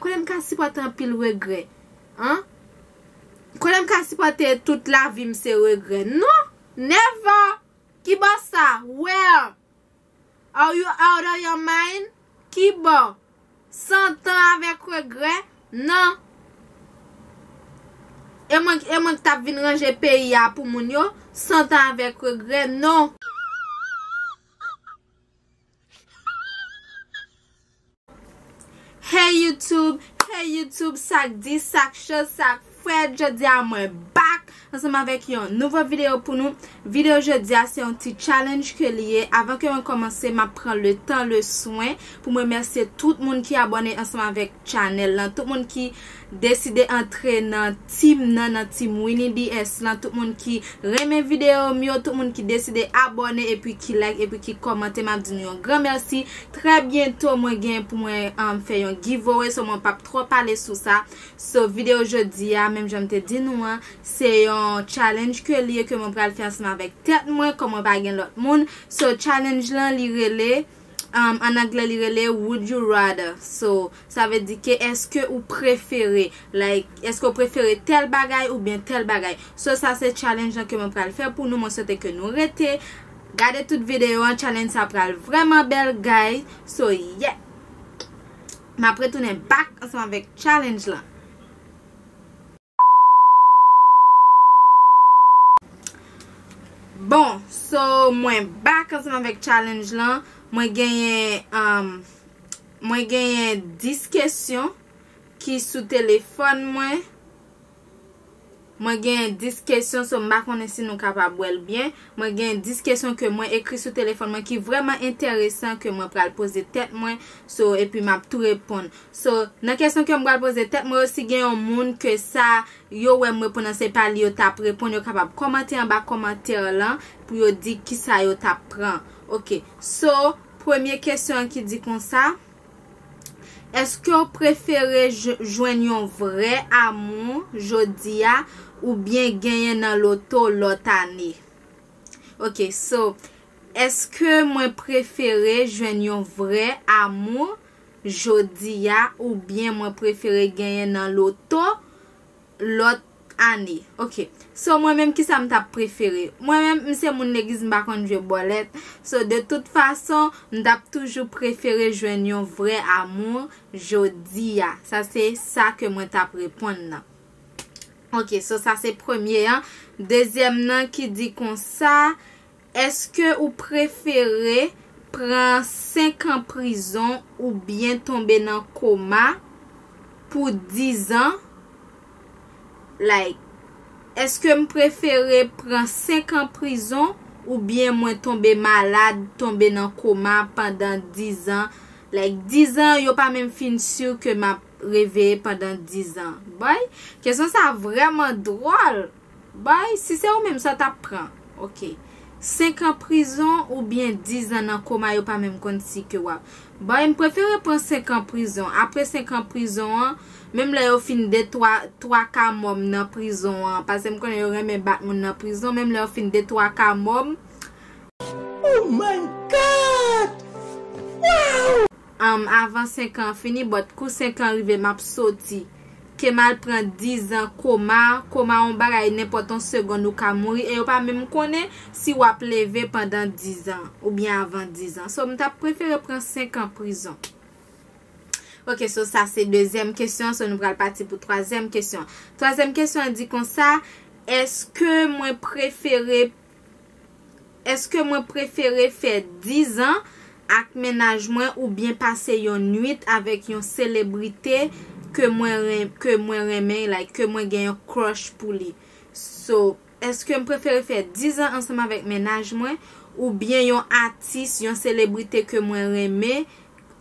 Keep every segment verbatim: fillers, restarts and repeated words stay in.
Kote m ka sipòte anpil regrè? An? Kote m ka sipòte tout lavi m se regrè? Non! Never! Ki bò sa? Where? Are you out of your mind? Ki bò? San tan avèk regrè? Non. E mwen, e mwen ki t ap vin ranje peyi a pou moun yo? San tan avèk regrè? Non. Hey YouTube, hey YouTube, sa k di, sa k cho, sa k frèt, jodi a mwen back ansanm avèk yon nouvo videyo pou nou. Videyo jodi a se yon ti challenge ke li ye. Avan ke mwen kòmanse, m ap pran le tan, le swen pou m remèsye tout moun ki abòne ansanm avèk channel lan, tout moun ki deside antre nan team nan, nan team Winnie D S lan, tout moun ki renmen videyo m yo, tout moun ki deside abòne epi ki like epi ki kòmante, m ap di nou yon gran mèsi. Trè byento mwen gen pou mwen, um, fè yon giveaway, so mwen p ap twò pale sou sa. So videyo jodi a, menm jan m te di nou an, se yon challenge ke li ye ke mwen pral fè ansanm avèk tèt mwen, kòm mwen pa gen lòt moun. So challenge lan li rele, um, an anglè li rele Would You Rather. So sa vle di ke èske ou prefere, like, èske ou prefere tèl bagay oubyen tèl bagay. So sa se challenge lan ke mwen pral fè pou nou. Mwen swete ke nou rete gade tout videyo an. Challenge sa pral vrèman bèl, guys. So yeah. M ap retounen back ansanm avèk challenge lan. Bon, so mwen back ansanm avèk challenge lan. Mwen genyen, um, mwen genyen dis kesyon ki sou telefòn mwen. Mwen genyen dis kesyon, so m pa konnen si nou kapab wè l byen. Mwen genyen dis kesyon ke mwen ekri sou telefòn mwen ki vrèman enteresan ke mwen pral poze tèt mwen, so, epi m ap tou reponn. So, nan kesyon ke m pral poze tèt mwen, yo si gen yon moun ke sa yo wè m reponn nan se pa li yo t ap reponn, yo kapab kòmante anba kòmantè lan pou yo di kisa yo t ap pran. Ok, so, premye kesyon an ki di konsa, èske w prefere j-, jwenn yon vrè amou jodi a oubyen genyen nan loto lòt ane? Ok, so, èske mwen prefere jwenn yon vrè amou jodi a oubyen mwen prefere genyen nan loto lòt ane? Ok. So, mwen menm, kisa m t ap prefere? Mwen menm, m se moun legliz, m pa konn jwe bòlèt. So, de tout fason, m t ap toujou prefere jwenn yon vrè amou jodi a. Sa se sa ke mwen t ap reponn nan. Ok, so sa se premye an. Dezyèm nan ki di konsa, èske ou prefere pran senk an prizon oubyen tonbe nan koma pou diz an? Like, èske m prefere pran senk an prizon oubyen mwen tonbe malad, tonbe nan koma pandan diz an? Like, diz an, yo pa menm fin si ke m ap reveye pandan diz an. Boy, kesyon sa vrèman dwòl. Boy, si se ou menm, sa w t ap pran? Ok. Senk an prizon oubyen diz an nan koma, yo pa menm konn si ke w ap. Boy, m prefere pran senk an prizon. Apre senk an prizon an, menm lè yo fin de twa, twa ka mò m nan prizon an, paske m konnen yo renmen bat moun nan prizon, menm lè yo fin de twa ka mò m, Oh my God! Wow! Um, avan senk an fini, but kou senk an rive, m ap soti. Ke m al pran diz an koma, koma yon bagay nenpòt yon segonn ou ka mouri, e yo pa menm konnen si w ap leve pandan diz an, oubyen avan diz an. So, m t ap prefere pran senk an prizon. Ok, so sa se dezyèm kesyon, so nou pral pati pou twazyèm kesyon. Twazyèm kesyon an di konsa, èske mwen prefere, èske mwen prefere fè diz an ak mennaj mwen oubyen pase yon nwit avèk yon selebrite ke mwen ren-, ke mwen renmen, like, ke mwen gen yon crush pou li? So, èske m prefere fè diz an ansanm avèk mennaj mwen, oubyen yon atis, yon selebrite ke mwen renmen,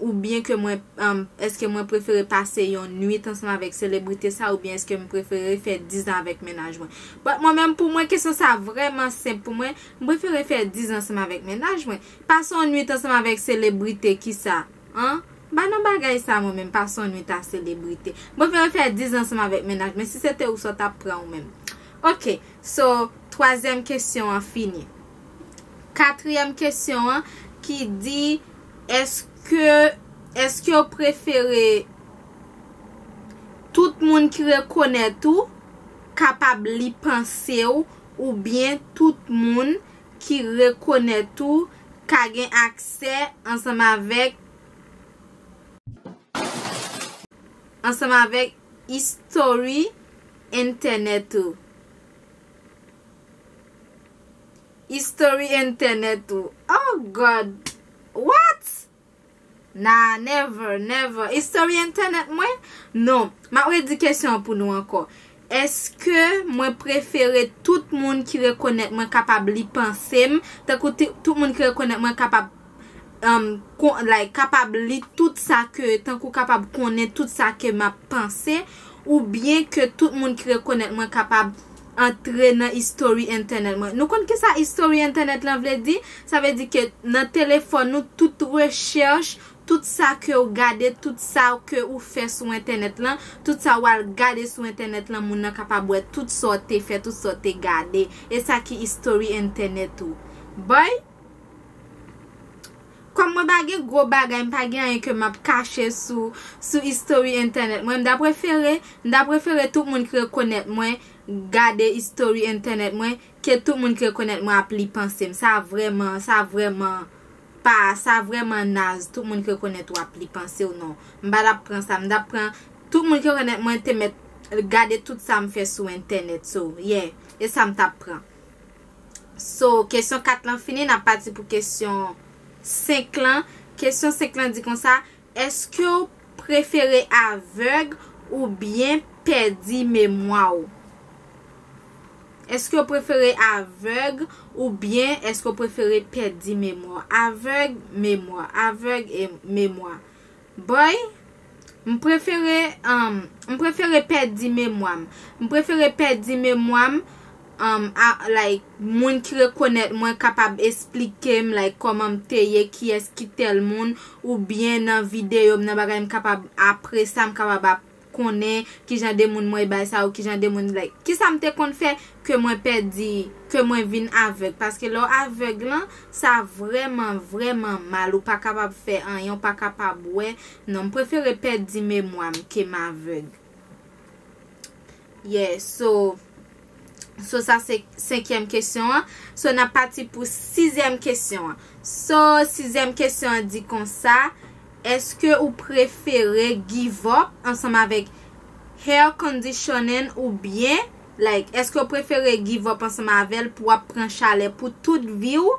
oubyen ke mwen, um, èske mwen prefere pase yon nwit ansanm avèk selebrite sa, oubyen èske m prefere fè diz an avèk mennaj mwen? But mwen menm, pou mwen, kesyon sa vrèman senp pou mwen. M prefere fè diz an ansanm avèk mennaj mwen. Pase yon nwit ansanm avèk selebrite kisa? An? M pa nan bagay sa mwen menm, pase yon nwit a selebrite. M prefere fè diz an ansanm avèk mennaj mwen. Si se te ou, sa w t ap pran ou menm? Ok, so, twazyèm kesyon an fini. Katriyèm kesyon an ki di, èske, èske w prefere, tout moun ki rekonèt ou kapab li panse w, oubyen tout moun ki rekonèt ou ka gen aksè ansanm avèk ansanm avèk istori entènèt ou. Istori entènèt ou. Oh God. What? Nah, never, never. Istori entènèt mwen? Non. M ap redi kesyon an pou nou ankò. Èske mwen prefere tout moun ki rekonèt mwen kapab li panse m, tankou ti- tout moun ki rekonèt mwen kapab um, kon, like, kapab li tout sa ke, tankou kapab konnen tout sa ke m ap panse, oubyen ke tout moun ki rekonèt mwen kapab antre nan istori entènèt mwen. Nou konn kisa istori entènèt lan vle di? Sa vle di ke nan telefòn nou, tout rechèch, tout sa ke w gade, tout sa ke ou fè sou entènèt lan, tout sa w al gade sou entènèt lan, moun nan kapab wè tout sa w te fè, tout sa w te gade. E sa ki istori entènèt ou. Boy, kòm mwen pa gen gwo bagay, m pa gen anyen ke m ap kache sou, sou istori entènèt mwen, m ta prefere, m ta prefere tout moun ki rekonèt mwen gade istori entènèt mwen, ke tout moun ki rekonèt mwen ap li panse m. Sa vrèman, sa vrèman pa, sa vrèman naz, tout moun ki rekonèt ou ap li panse w non. M pa t ap pran sa, m t ap pran tout moun ki rekonèt mwen te mèt gade tout sa m fè sou entènèt. So, yeah, e sa m t ap pran. So, kesyon kat lan fini, n ap pati pou kesyon senk lan. Kesyon senk lan di konsa, èske w prefere avèg oubyen pèdi memwa w? Èske w prefere avèg oubyen èske w prefere pèdi memwa w? Avèg, memwa. Avèg e memwa. Boy, m prefere, um, m prefere pèdi memwa m. M prefere pèdi memwa m, um, a, like, moun ki rekonèt mwen kapab esplike m, like, kòman m te ye, kiyès ki tèl moun, oubyen nan videyo m, nan bagay m kapab apre sa, m kapab ap konnen kijan de moun mwen ye, bagay sa yo, kijan de moun, like, kisa m te konn fè ke mwen pèdi, ke mwen vin avèg. Paske lè w avèg lan, sa vrèman, vrèman mal. Ou pa kapab fè anyen, ou pa kapab wè. Non, m prefere pèdi memwa m ke m avèg. Yeah, so, so sa se senkyèm kesyon an. So, n ap pati pou sizyèm kesyon an. So, sizyèm kesyon an di konsa, èske ou prefere give up ansanm avèk air conditioning oubyen, like, èske ou prefere give up ansanm avè l pou w ap pran chalè pou tout vi w,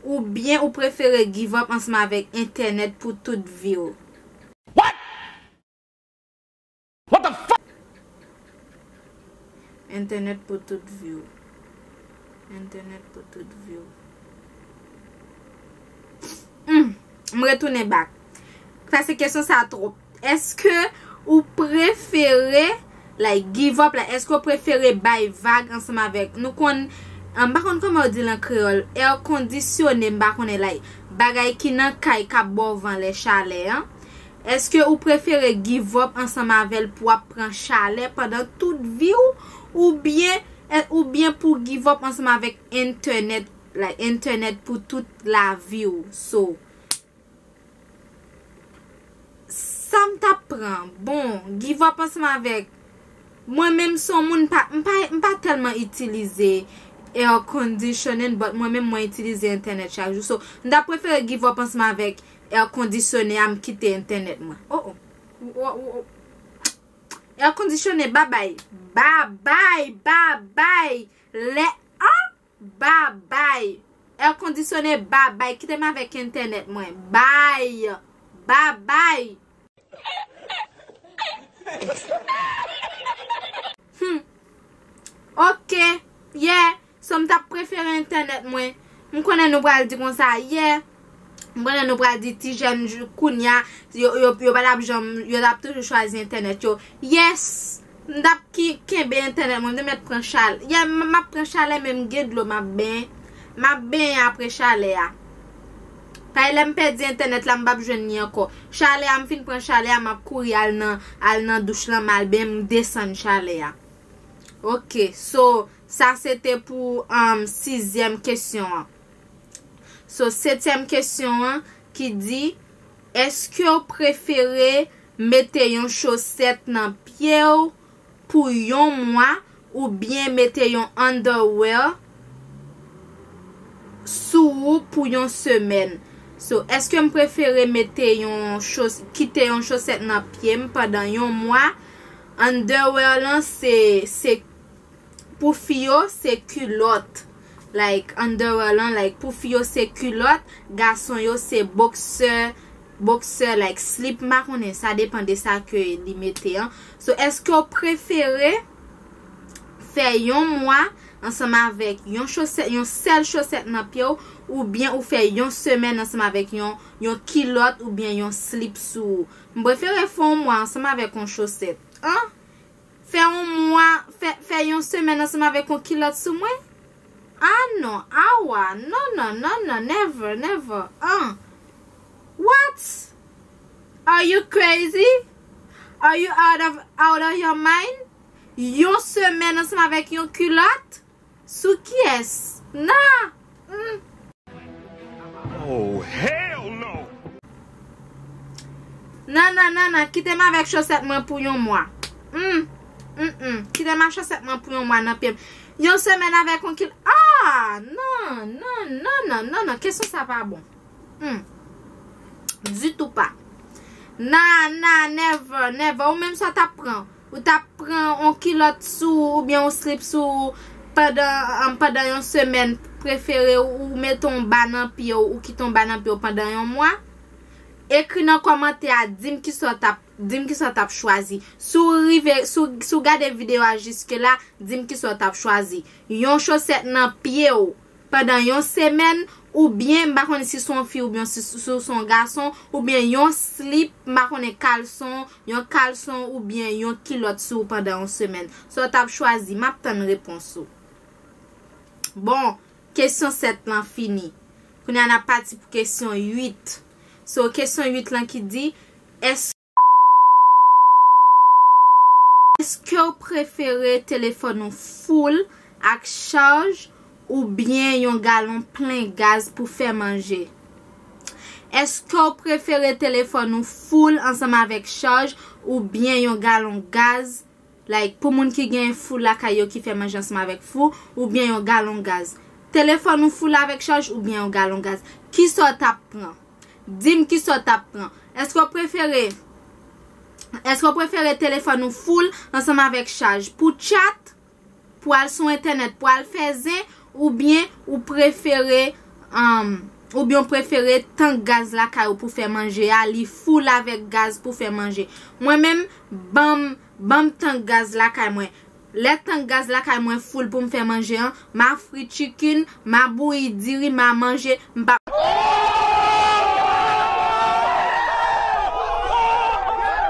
oubyen ou prefere give up ansanm avèk entènèt pou tout vi w? What? What the fuck? Entènèt pou tout vi w. Entènèt pou tout vi w. Hmm. M retounen back. Paske kesyon sa twòp. Èske ou prefere, like, give up, like, èske ou prefere bay vag ansanm avèk, nou konn, m pa konn kòman yo di l an kreyòl, air conditioning, m pa konnen, like, bagay ki nan kay k ap ba w van lè chalè an? Èske ou prefere give up ansanm avè l pou w ap pran chalè pandan tout vi w, oubyen, oubyen pou give up ansanm avèk entènèt, like, entènèt pou tout lavi w? So, sa m t ap pran, bon, give up ansanm avèk, mwen menm se yon moun pa, m pa, m pa tèlman itilize air conditioning, but mwen menm mwen itilize entènèt chak jou. So, m ta prefere give up ansanm avèk air conditioning a, m kite entènèt mwen. Oh, oh. Oh, oh, oh. Air conditioning, babay. Babay, babay. Lè, ah, babay. Air conditioning, babay. Kite m avèk entènèt mwen. Bay. Babay. Hmm. Ok. Yeah. So, m t ap prefere entènèt mwen. M konnen nou pral di konsa, yeah. M konnen nou pral di ti jèn jou- kounya, yo, yo, yo pa t ap janm, yo t ap toujou chwazi entènèt yo. Yes. M t ap ki- kenbe entènèt mwen, m te mèt pran chalè. Yeah, m, m ap pran chalè, men m gen dlo m ap benyen. M ap benyen apre chalè a. Paske lè m pèdi entènèt la, m p ap jwenn li ankò. Chalè a, m fin pran chalè a, m ap kouri al nan, al nan douch lan, m al benyen, m desann chalè a. Ok, so, sa se te pou, um, sizyèm kesyon an. So, setyèm kesyon an ki di, èske w prefere mete yon chosèt nan pye w pou yon mwa oubyen mete yon underwear sou ou pou yon semèn. So, èske m prefere mete yon chos-, kite yon chosèt nan pye m pandan yon mwa? Underwear lan se, se pou fi yo se kilòt. Like, underwear lan, like, pou fi yo se kilòt, gason yo se boksè, boksè, like, slip, m pa konnen, sa depann de sa ke li mete an. So, èske w prefere fè yon mwa ansanm avèk yon chosèt, yon sèl chosèt nan pye w, oubyen ou fè yon semèn ansanm avèk yon, yon kilòt oubyen yon slip sou ou? M prefere fè yon mwa ansanm avèk yon chosèt. An? Fè yon mwa, fè, fè yon semèn ansanm avèk yon kilòt sou mwen? Ah non, awa, non, non, non, non, never, never, an. What? Are you crazy? Are you out of, out of your mind? Yon semèn ansanm avèk yon kilòt? Sou kiyès? Nan! Mm. Oh, hell no! Nan, nan, nan, nan, kite m avèk chosèt mwen pou yon mwa. Mm, mm, mm. Kite m ak chosèt mwen pou yon mwa nan pye m. Yon semèn avèk yon kil-, ah, non, non, non, non, non, non, kesyon sa pa bon. Hmm. Ditou pa. Nan, nan, never, never. Ou menm sa w t ap pran? Ou t ap pran yon kilòt sou ou oubyen yon slip sou ou pandan, um, pandan yon semèn, prefere ou, ou mete yon ba nan pye w, ou kite yon ba nan pye w pandan yon mwa? Ekri nan kòmantè a, di m kisa w t ap, di m kisa w t ap chwazi. Si w rive, si w, si w gade videyo a jiske la, di m kisa w t ap chwazi. Yon chosèt nan pye w pandan yon semèn, oubyen, m pa konnen si se yon fi oubyen si, si se yon gason, oubyen yon slip, m pa konnen, kalson, yon kalson oubyen yon kilòt sou ou pandan yon semèn. Sa w t ap chwazi? M ap tann repons ou. Bon, kesyon sèt lan fini. Kounye a n ap pati pou kesyon uit. So, kesyon uit lan ki di, èske Èske w prefere telefòn ou full ak chaj oubyen yon galon plen gaz pou fè manje? Èske w prefere telefòn ou full ansanm avèk chaj oubyen yon galon gaz? Like, pou moun ki gen fou lakay yo ki fè manje ansanm avèk fou, oubyen yon galon gaz. Telefòn ou full avèk chaj oubyen yon galon gaz? Kisa w t ap pran? Di m kisa w t ap pran. Èske w prefere, èske w prefere telefòn ou full ansanm avèk chaj pou chat, pou al sou entènèt, pou al fè zen, oubyen ou prefere, um, oubyen w prefere tank gaz lakay ou pou fè manje a, li full avèk gaz pou fè manje? Mwen menm, ban m, ban m tank gaz lakay mwen. Lè tank gaz lakay mwen full pou m fè manje an, m a fri chicken, m a bouyi diri, m a manje, m pa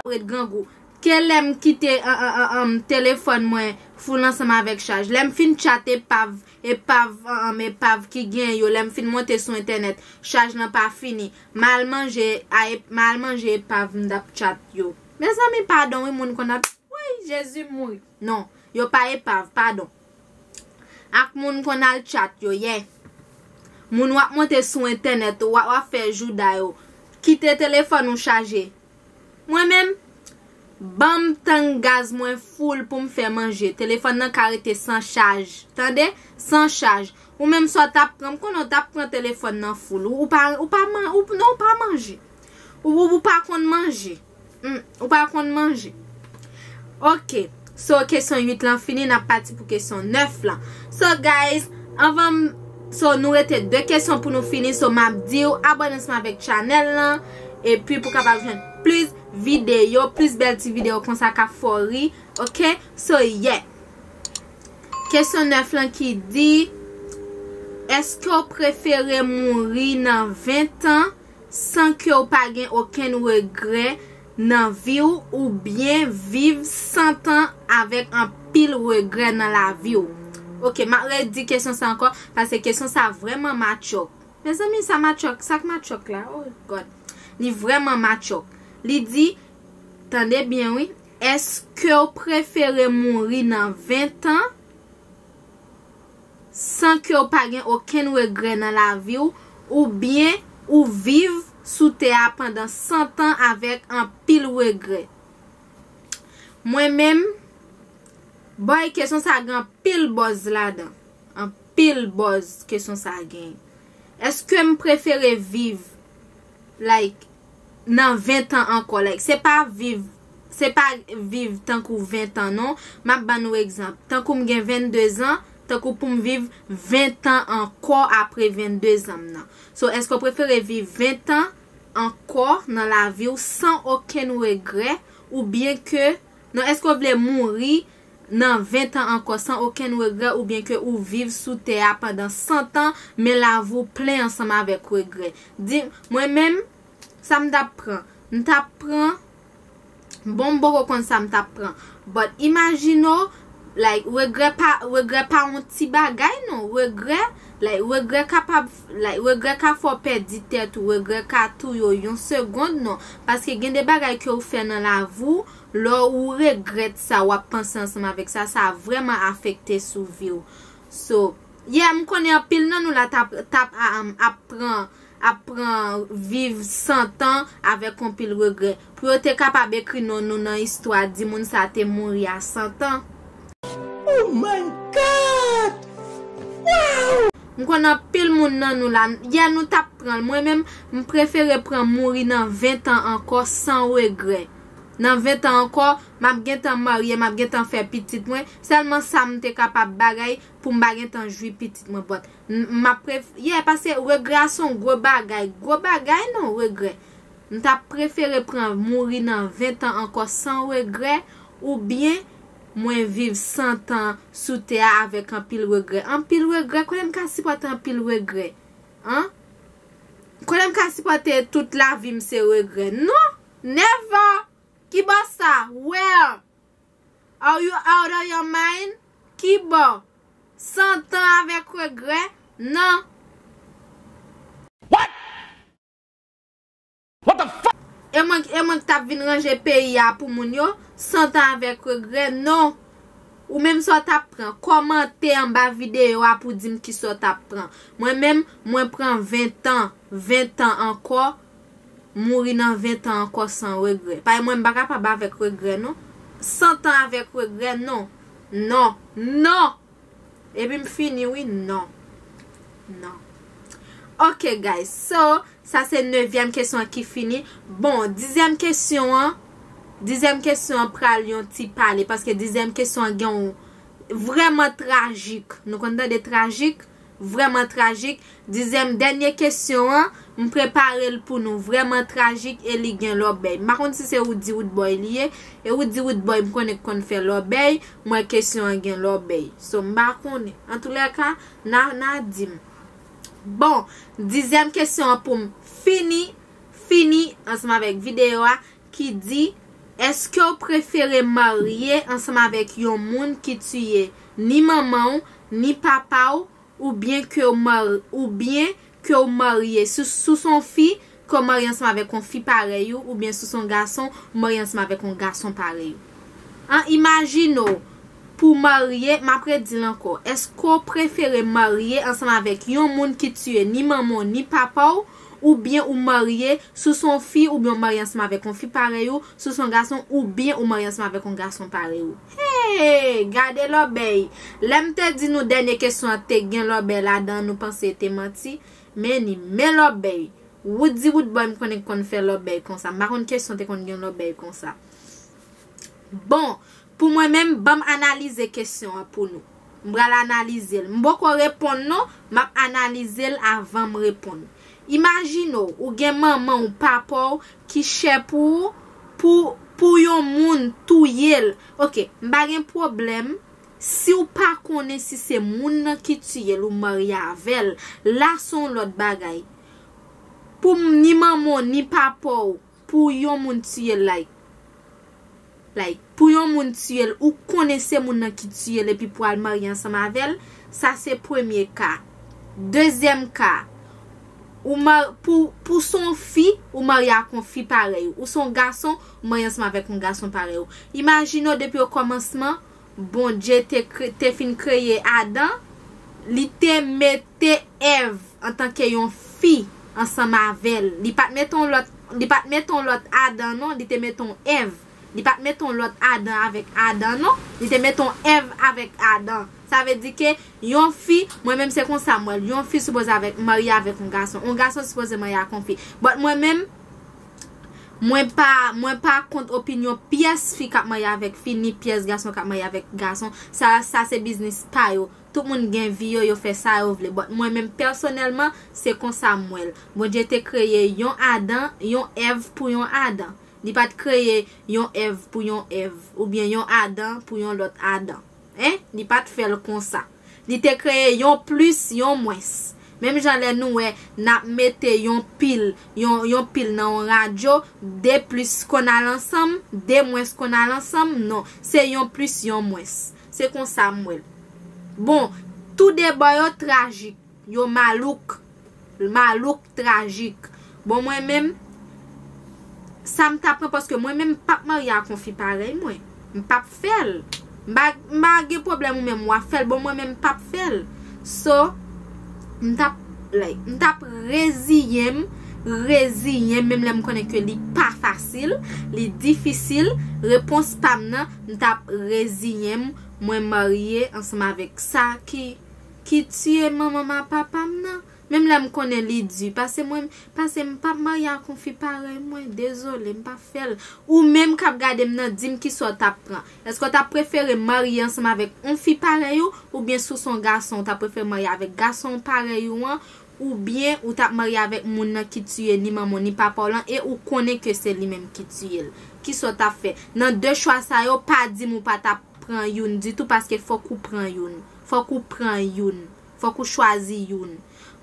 ret grangou. Ke lè m kite, an, an, an, an, telefòn mwen full ansanm avèk chaj. Lè m fin chat epav, epav, an, an, epav ki gen yo, lè m fin monte sou entènèt, chaj lan pa fini. M al manje, a, e, m al manje epav m t ap chat yo. Mezanmi, padon wi, moun konn ap Woy, Jezi mouri. Non, yo pa epav, padon. Ak moun konn al chat yo, yeah. Moun w ap monte sou entènèt, w ap, w ap fè jouda yo. Kite telefòn ou chaje. Mwen menm, ban m tank gaz mwen full pou m fè manje. Telefòn nan ka rete san chaj. Tande? San chaj. Ou menm sa w t ap pran, m konnen w t ap pran telefòn nan full. Ou, ou pa, ou pa man-, ou, non, ou pa manje. Ou, ou, ou pa konn manje. Hmm, ou pa konn manje. Ok. So, kesyon uit lan fini, n ap pati pou kesyon nèf lan. So, guys, anvan m, so, nou rete de kesyon pou nou fini. So, m ap di w abòne ansanm avèk channel lan. Epi pou kapab jwenn plis videyo, plis bèl ti videyo konsa k ap fè w ri. Ok? So, yeah. Kesyon nèf lan ki di, èske w prefere mouri nan ven tan san ke w pa gen okenn regrè nan vi w, oubyen viv san tan avèk anpil regrè nan lavi w? Ok, m ap redi kesyon sa ankò, paske kesyon sa vrèman matchòk. Mezanmi, sa matchòk, sa k matchòk la? Oh God. Li vrèman matchòk. Li di, tande byen wi, èske w prefere mouri nan ven tan san ke w pa gen okenn regrè nan lavi w, oubyen ou viv sou tè a pandan san tan avèk anpil regrè. Mwen menm, boy, kesyon sa gen anpil buzz ladan. Anpil buzz kesyon sa gen. Èske m prefere viv, like, nan ven tan ankò? Like, se pa viv, se pa viv tankou ven tan, non. M ap ban nou egzanp. Tankou m gen vennde zan, tankou pou m viv ven tan ankò apre vennde zan m nan. So, èske w prefere viv ven tan ankò nan lavi w san okenn regrè, oubyen ke, non, èske w vle mouri nan ven tan ankò san okenn regrè, oubyen ke ou viv sou tè a pandan san tan, men lavi w plen ansanm avèk regrè? Di, mwen menm, sa m t ap pran? M t ap pran, bon, m poko konn sa m t ap pran. But imajine w, like, regrè pa, regrè pa yon ti bagay, non. Regrè, like, regrè kapab, like, regrè ka fè w pèdi tèt ou, regrè ka touye w yon segonn, non. Paske gen de bagay ke w fè nan lavi w, lè w regrèt sa, w ap panse ansanm avèk sa, sa vrèman afekte sou vi w. So, yeah, m konnen anpil nan nou la t ap, t ap, a, um, ap pran, ap pran viv san tan avèk anpil regrè. Pou yo te kapab ekri non nou nan istwa, di moun sa te mouri a san tan. Oh my God! Wow! M konn anpil moun nan nou la, yeah, nou t ap pran l. Mwen menm, m prefere pran mouri nan ven tan ankò san regrè. Nan ven tan ankò, m ap gentan marye, m ap gentan fè pitit mwen. Sèlman sa m te kapab bagay pou m pa gentan jwi pitit mwen. But m, m ap pref-, yeah, paske regrè a se yon gwo bagay. Gwo bagay, non, regrè. M t ap prefere pran mouri nan ven tan ankò san regrè, oubyen mwen viv san tan sou tè a avèk anpil regrè. Anpil regrè, kote m ka sipòte anpil regrè? An? Kote m ka sipòte tout lavi m se regrè? Non! Never! Ki bò sa? Where? Are you out of your mind? Ki bò? San tan avèk regrè? Non. What? What the fuck? E mwen, e mwen ki t ap vin ranje peyi a pou moun yo, san tan avèk regrè? Non. Ou menm sa w t ap pran? Kòmante anba videyo a pou di m kisa w t ap pran. Mwen menm, mwen pran ven tan, ven tan ankò, mouri nan ven tan ankò san regrè. Paske mwen, m pa kapab avèk regrè, non. San tan avèk regrè, non. Non. Non. Epi m fini, wi, non. Non. Ok, guys. So, sa se nevyèm kesyon an ki fini. Bon, dizyèm kesyon an, dizyèm kesyon an pral yon ti pale, paske dizyèm kesyon an gen yon vrèman trajik. Nou konn tande trajik? Vrèman trajik. Dizyèm, dènye kesyon an, m prepare l pou nou. Vrèman trajik e li gen lòbèy. M pa konn si se Woody Woodboy li ye. E Woody Woodboy, m konnen k konn fè lòbèy. M wè kesyon an gen lòbèy. So, m pa konnen. Antoulèka, n a, n a di m. Bon, dizyèm kesyon an pou m fini, fini ansanm avèk videyo a, ki di, èske w prefere marye ansanm avèk yon moun ki tiye ni manman w, ni papa w, oubyen ke w mar-, oubyen ke w marye, si, si w se yon fi, ke w marye ansanm avèk yon fi parèy ou, oubyen si w se yon gason, w marye ansanm avèk yon gason parèy ou? An, imajine w, pou w marye, m ap redi l ankò, èske w prefere marye ansanm avèk yon moun ki tiye ni manman w, ni papa w, oubyen ou marye, si w se yon fi, oubyen w marye ansanm avèk yon fi parèy ou, si w se yon gason, oubyen ou marye ansanm avèk yon gason parèy ou? Hey! Gade lòbèy! Lè m te di nou dènye kesyon an te gen lòbèy ladan, nou panse te manti, men ni men lòbèy. Woody Woodboy, m konnen k konn fè lòbèy konsa. M pa konn kesyon te konn gen lòbèy konsa. Bon, pou mwen menm, ban m analize kesyon an pou nou. M pral analize l. M poko reponn non, m ap analize l avan m reponn. Imajine w, ou gen manman w, papa w ki chè pou ou, pou, pou yon moun touye l. Ok, m pa gen pwoblèm. Si w pa konnen si se moun nan ki tiye l ou marye avè l, la se yon lòt bagay. Pou m ni manman w, ni papa w, pou yon moun tiye l, like, like, pou yon moun tiye l, ou konnen se moun nan ki tiye l epi pou al marye ansanm avè l, sa se premye ka. Dezyèm ka, ou ma-, pou, pou se yon fi, ou marye ak yon fi parèy ou. Ou se yon gason, ou marye ansanm avèk yon gason parèy ou. Imajine w depi okòmansman, Bondye te kre-, te fin kreye Adan, li te mete Èv antanke yon fi ansanm avè l. Li pa t mete yon lòt, li pa t mete yon lòt Adan non, li te mete yon Èv. Li pa t mete yon lòt Adan avèk Adan non, li te mete yon Èv avèk Adan. Sa vle di ke yon fi, mwen menm se konsa m wè l, yon fi sipoze avèk, marye avèk yon gason. Yon gason sipoze marye ak yon fi. But mwen menm, mwen pa, mwen pa kont opinyon pyès fi k ap marye avèk fi, ni pyès gason k ap marye avèk gason. Sa, sa se biznis pa yo. Tout moun gen vi yo, yo fè sa yo vle. But mwen menm pèsonèlman, se konsa m wè l. Bondye te kreye yon Adan, yon Èv pou yon Adan. Li pa t kreye yon Èv pou yon Èv, oubyen yon Adan pou yon lòt Adan. Hein? Li pa t fè l konsa. Li te kreye yon plis, yon mwens. Menm jan lè nou wè n ap mete yon pil, yon, yon pil nan yon radyo, de plis konn al ansanm, de mwens konn al ansanm, non. Se yon plis, yon mwens. Se konsa m wè l. Bon, tou de bò yo trajik, yo malouk, malouk trajik. Bon, mwen menm, sa m ta pran, paske mwen menm m p ap marye ak yon fi parèy mwen. M p ap fè l. M pa, m pa gen pwoblèm ou menm w ap fè l. Bon, mwen menm m p ap fè l. So, m t ap, like, m t ap reziyen m, reziyen m, menm lè m konnen ke li pa fasil, li difisil, repons pa m nan, m t ap reziyen m, mwen marye ansanm avèk sa ki, ki tiye manman m a papa m nan. Menm lè m konnen li di, pase mwen, pase m p ap marye ak yon fi parèy mwen, dezole, m p ap fè l. Ou menm k ap gade m nan, di m kisa w t ap pran. Èske w t ap prefere marye ansanm avèk yon fi parèy ou, oubyen si w se yon gason, w t ap prefere marye avèk gason parèy ou an, oubyen ou t ap marye avèk moun nan ki tiye ni manman w ni papa w lan, e ou konnen ke se li menm ki tiye l? Kisa w t ap fè? Nan de chwa sa yo, pa di m ou pa t ap pran youn ditou, paske fòk ou pran youn. Fòk ou pran youn. Fòk ou chwazi youn.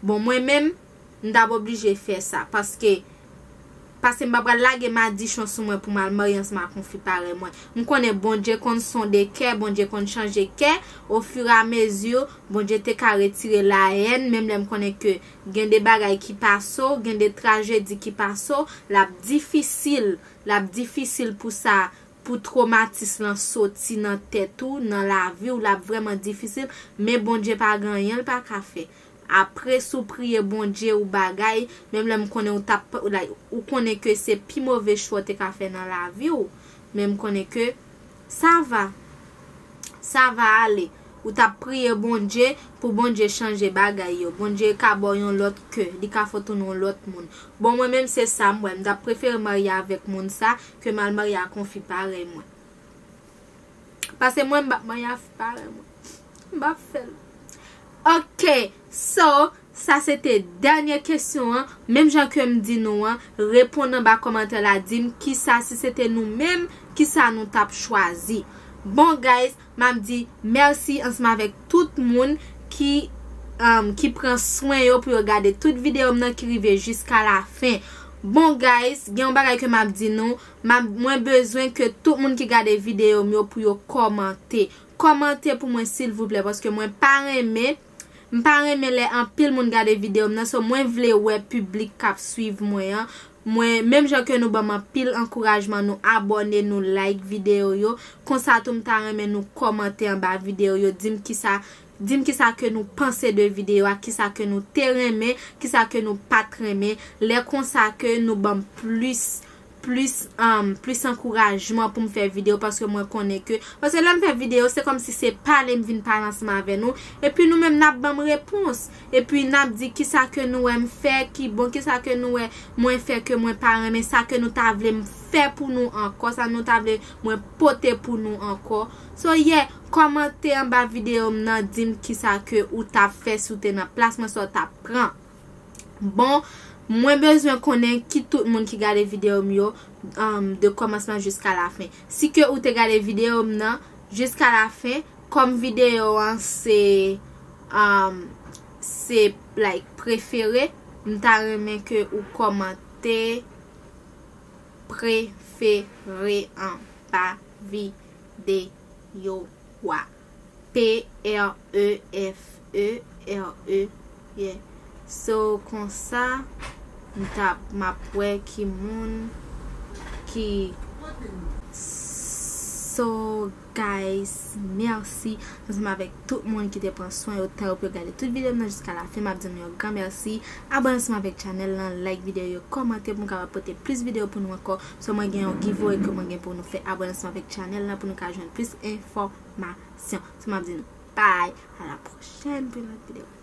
Bon, mwen menm, m t ap oblije fè sa, paske, paske m pa pral lage madichon sou mwen pou m al marye ansanm ak yon fi parèy mwen. M konnen Bondye konn sonde kè, Bondye konn chanje kè, ofiramezi, Bondye te ka retire lahèn, menm lè m konnen ke gen de bagay ki pase w, gen de trajedi ki pase w, l ap difisil, l ap difisil pou sa, pou twomatis lan soti nan tèt ou, nan lavi w, l ap vrèman difisil, men Bondye pa gen anyen l pa ka fè. Apre, si w priye Bondye ou bagay, menm lè m konnen ou t ap, like, ou konnen ke se pi move chwa w te ka fè nan lavi w, men m konnen ke sa va, sa va ale. Ou t ap priye Bondye pou Bondye chanje bagay yo. Bondye ka ba w yon lòt kè, li ka fè w tounen yon lòt moun. Bon, mwen menm se sa m wè, m t ap prefere marye avèk moun sa ke m al marye ak yon fi parèy mwen. Pase mwen, m p ap marye ak fi parèy mwen. M p ap fè l. Ok, so, sa se te dènye kesyon an. Menm jan ke m di nou an, reponn anba kòmantè la, di m kisa, si se te nou menm, kisa nou t ap chwazi. Bon, guys, m ap di mèsi ansanm avèk tout moun ki, um, ki pran swen yo pou yo gade tout videyo m nan ki rive jiska la fen. Bon, guys, gen yon bagay ke m ap di nou, m ap, mwen bezwen ke tout moun ki gade videyo m yo pou yo kòmante. Kòmante pou mwen, silvouplè, paske mwen pa renmen, m pa renmen lè anpil moun gade videyo m nan, so mwen vle wè piblik k ap swiv mwen an. Mwen, menm jan ke nou ban m anpil ankourajman, nou abòne, nou like videyo yo. Konsa tou, m ta renmen nou kòmante anba videyo yo, di m kisa, di m kisa ke nou panse de videyo a, kisa ke nou te renmen, kisa ke nou pa t renmen. Lè konsa ke nou ban m plis, plis, um, plis ankourajman pou m fè videyo, paske mwen konnen ke, paske lè m fè videyo, se kòmsi se pale m vin pale ansanm avè nou, epi nou menm n ap ban m repons. Epi n ap di kisa ke nou wè m fè ki bon, kisa ke nou wè mwen fè ke mwen pa renmen, sa ke nou ta vle m fè pou nou ankò, sa nou ta vle mwen pote pou nou ankò. So, yeah, kòmante anba videyo m nan, di m kisa ke ou t ap fè si w te nan plas mwen, sa w t ap pran. Bon, mwen bezwen konnen ki tout moun ki gade videyo m yo, um, de kòmansman jiska la fen. Si ke ou te gade videyo m nan jiska la fen, kòm videyo an se, um, se, like, prefere, m ta renmen ke ou kòmante prefere anba videyo a. P R E F E R E, yeah. So, konsa, m t ap, m ap wè ki moun ki s-, So, guys, mèsi ansanm avèk tout moun ki te pran swen yo tan yo pou yo gade tout videyo m nan jiska la fen. M ap di nou yon gran mèsi. Abòne ansanm avèk channel lan, like videyo yo, kòmante pou m kapab pote plis videyo pou nou ankò. So, mwen gen yon giveaway ke mwen gen pou nou fè. Abòne ansanm avèk channel lan pou nou ka jwenn plis enfòmasyon. So, m ap di nou bye, a la pwochèn pou yon lòt videyo.